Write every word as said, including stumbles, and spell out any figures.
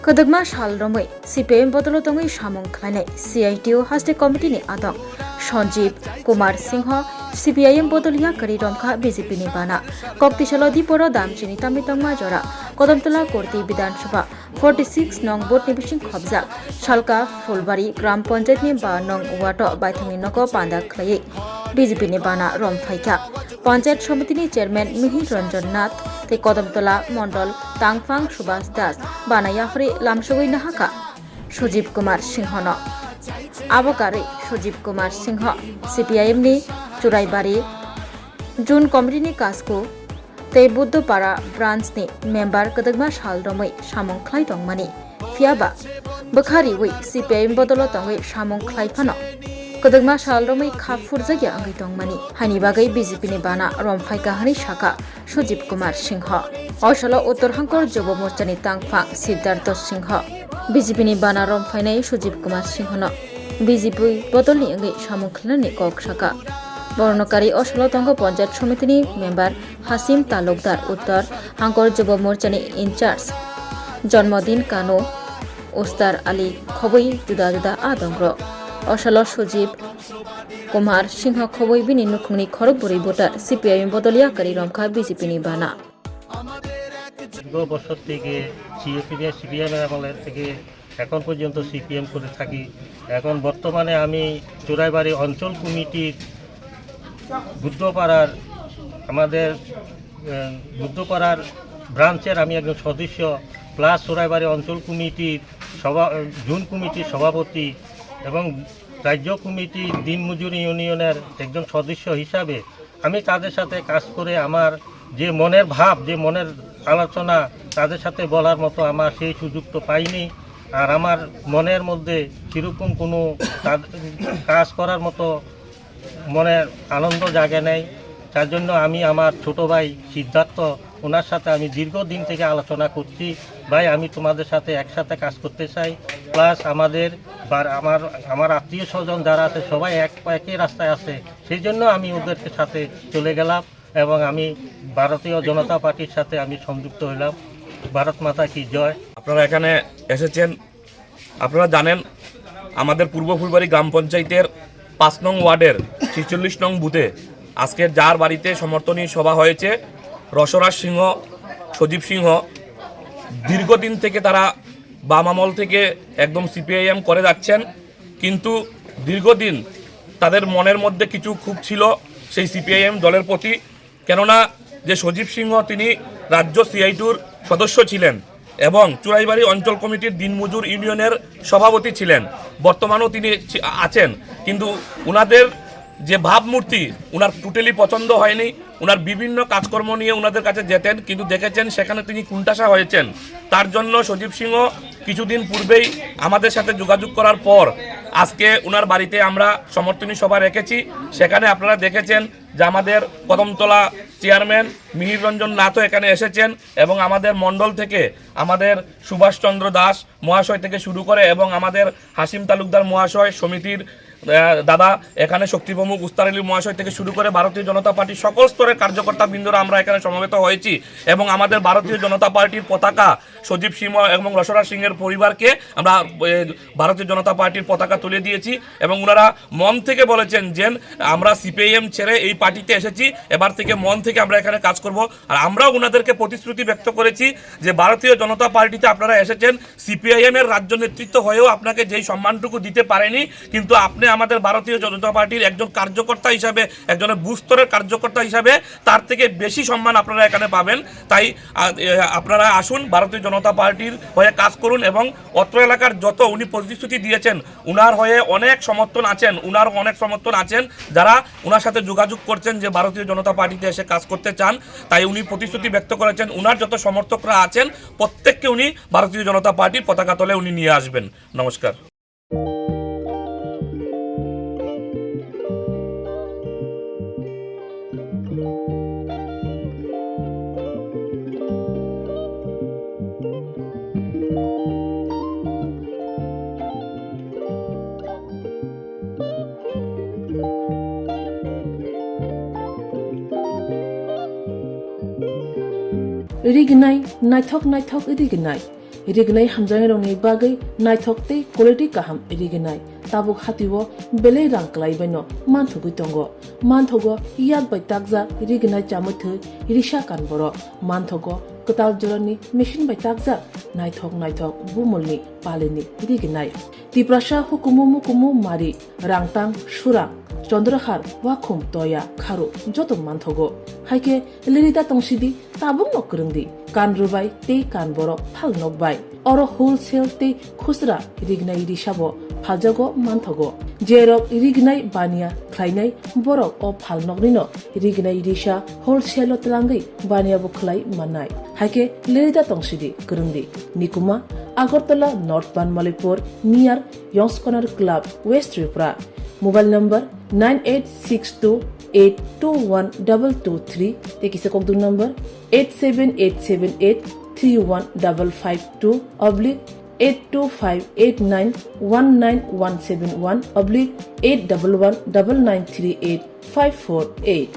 Kwdwkma sal romwi C P I M bodolo tongwi samung khlainai C I T U haste committee ni adong Sanjeev Kumar Singho C P I M bodol ya kwrwi romkha B J P ni bana. Koktisalo diporo damchini tamwi tongma jora Kodamtola Kurti Bidhan Sabha forty six nong booth ni bising khobjak Salka Phulbari Gram Panchayat ni ba nong wato baithangni nogo panda khlaiwi B J P ni bana rom phaikha. Panchayat Samiti ni Chairman Mihir Ranjan Nath tei Kodamtola Mondol Tangphang Subhas Das bana yaphri lamsogwi nahakha Sujib Kumar Singho no. Abo karwi Sujib Kumar Singho C P I M ni Churaibari June Committee ni kasku tei Buddhopara Branch ni member kwdwkma sal romwi samung khlai tongmani. Phiyaba bwkha riwi C P I M bodolo tongwi samung khlai phano kwdwkma sal romwi kha phurjakya wngwi tongmani. Haini bagwi B J P ni bana rom phaikha hwnwi sakha Sujib Kumar Singho. Osalo Uttor Hangkor Jobo Morcha ni tangphang Siddhartho Singho B J P ni bana rom phainai Sujib Kumar Singho no B J P bodol ni wngwi samung khlainani kok sakha. Borno kari osalo tongo Panchayat Samiti ni member Hasim Talukdar, Uttor Hangkor Jobo Morcha ni in charge Jonmodin Kanu, Ustar Ali khobwi juda juda adongrok. Osalo Sujib Kumar Singho khobwi bini nukhungni khorok bwrwi voter C P I M bodol ya kwrwi romkha B J P ni bana. দীর্ঘ বছর থেকে সিএসিবিআই সিপিএম আমলের থেকে এখন পর্যন্ত সিপিএম করে থাকি। এখন বর্তমানে আমি চোরাইবাড়ি অঞ্চল কমিটির বুদ্ধপাড়ার, আমাদের আহ, বুদ্ধপাড়ার ব্রাঞ্চের আমি একজন সদস্য, প্লাস চোরাইবাড়ি অঞ্চল কমিটির সভা, জোন কমিটির সভাপতি এবং রাজ্য কমিটির দিনমজুর ইউনিয়নের একজন সদস্য হিসাবে আমি তাদের সাথে কাজ করে আমার যে মনের ভাব, যে মনের আলোচনা তাদের সাথে বলার মতো আমার সেই সুযোগ তো পাইনি। আর আমার মনের মধ্যে সেরকম কোনো কাজ, কাজ করার মতো মনে আনন্দ জাগে নাই। তার জন্য আমি আমার ছোট ভাই সিদ্ধার্থ, ওনার সাথে আমি দীর্ঘদিন থেকে আলোচনা করছি, "ভাই, আমি তোমাদের সাথে একসাথে কাজ করতে চাই, প্লাস আমাদের বার-, আমার, আমার আত্মীয় স্বজন যারা আছে সবাই এক, একই রাস্তায় আছে, সেই জন্য আমি ওদের সাথে চলে গেলাম এবং আমি ভারতীয় জনতা পার্টির সাথে আমি সংযুক্ত হইলাম।" ভারত মাতা কি জয়। আপনারা এখানে এসেছেন, আপনারা জানেন, আমাদের পূর্ব ফুলবাড়ি গ্রাম পঞ্চায়েতের পাঁচ নং ওয়ার্ডের ছেচল্লিশ নং বুথে আজকে যার বাড়িতে সমর্থনী সভা হয়েছে, রসরাজ সিংহ, সজীব সিংহ, দীর্ঘদিন থেকে তারা বাম আমল থেকে একদম সিপিআইএম করে যাচ্ছেন, কিন্তু দীর্ঘদিন তাদের মনের মধ্যে কিছু ক্ষোভ ছিল সেই সিপিআইএম দলের প্রতি। কেননা যে সজীব সিংহ, তিনি রাজ্য সিআইটিউর সদস্য ছিলেন এবং চুরাইবাড়ি অঞ্চল কমিটির দিনমজুর ইউনিয়নের সভাপতি ছিলেন, বর্তমানেও তিনি ছি-, আছেন। কিন্তু ওনাদের যে ভাবমূর্তি, ওনার টোটালি পছন্দ হয়নি। ওনার বিভিন্ন কাজকর্ম নিয়ে ওনাদের কাছে যেতেন, কিন্তু দেখেছেন সেখানে তিনি কুণ্ঠাসা হয়েছেন। তার জন্য সজীব সিংহ কিছুদিন পূর্বেই আমাদের সাথে যোগাযোগ করার পর আজকে ওনার বাড়িতে আমরা সমর্থনী সভা রেখেছি। সেখানে আপনারা দেখেছেন যে আমাদের কদমতলা চেয়ারম্যান মিহির রঞ্জন নাথও এখানে এসেছেন এবং আমাদের মণ্ডল থেকে আমাদের সুভাষচন্দ্র দাস মহাশয় থেকে শুরু করে এবং আমাদের হাসিম তালুকদার মহাশয়, সমিতির, আহ, দাদা, এখানে শক্তি প্রমুখ উস্তার আলী মহাশয় থেকে শুরু করে ভারতীয় জনতা পার্টির সকল স্তরের কার্যকর্তা বৃন্দরা আমরা এখানে সমবেত হয়েছি এবং আমাদের ভারতীয় জনতা পার্টির পতাকা সজীব সিংহ এবং রসরাজ সিংহের পরিবারকে আমরা, এ, ভারতীয় জনতা পার্টির পতাকা তুলে দিয়েছি এবং ওনারা মন থেকে বলেছেন যে আমরা সিপিআইএম ছেড়ে এই পার্টিতে এসেছি, এবার থেকে মন থেকে আমরা এখানে কাজ করব। আর আমরাও ওনাদেরকে প্রতিশ্রুতি ব্যক্ত করেছি যে ভারতীয় জনতা পার্টিতে আপনারা এসেছেন, সিপিআইএম এর রাজ্য নেতৃত্ব হয়েও আপনাকে যেই সম্মানটুকু দিতে পারেনি, কিন্তু আপনি আমাদের ভারতীয় জনতা পার্টির একজন কার্যকর্তা হিসাবে, একজনের বুথ স্তরের কার্যকর্তা হিসাবে তার থেকে বেশি সম্মান আপনারা এখানে পাবেন। তাই, আ, এ, আপনারা আসুন, ভারতীয় জনতা পার্টির হয়ে কাজ করুন এবং অত্র এলাকার যত উনি প্রতিশ্রুতি দিয়েছেন, উনার হয়ে অনেক সমর্থন আছেন, উনার অনেক সমর্থন আছেন যারা ওনার সাথে যোগাযোগ করছেন যে ভারতীয় জনতা পার্টিতে এসে কাজ করতে চান। তাই উনি প্রতিশ্রুতি ব্যক্ত করেছেন, ওনার যত সমর্থকরা আছেন প্রত্যেককে উনি ভারতীয় জনতা পার্টির পতাকা তলে উনি নিয়ে আসবেন। নমস্কার। Rignai, naithok naithok rignai. Rignai hamjaknairokni bagwi naithok tei quality kaham rignai tabuk hatio belai rang kwlaibaino manthogwi tongo. Manthogo yak bai takjak rignai chamwi thwi risa kan borok. Manthogo kwtal jorani machine bai takjak naithok naithok bumulni palini rignai. Tiprasa hukumu mukumu mari, rangtang, surang, chondrahar, wakhum, toya, kharu joto manthogo. Haikhe lirida tongsidi, tabukno kwrwngdi, kan rwbai tei kan borok phal nokbai. Oro wholesale tei khusra rignai risabo phaljago manthogo. Jerok rignai baniya khlainai borok o phalnoknino rignai risa wholesale-o twlangwi baniyabo khlai mannai. Haikhe lirida tongsidi kwrwngdi. Nikuma, Agartala North Banmalipur, near Yongskonar Club, West Tripura. Mobile number nine eight six two eight two one double two three, tei kisa kokduk number eight seven eight seven eight three one double five two oblique eight two five eight nine one nine one seven one oblique eight double one double nine three eight five four eight.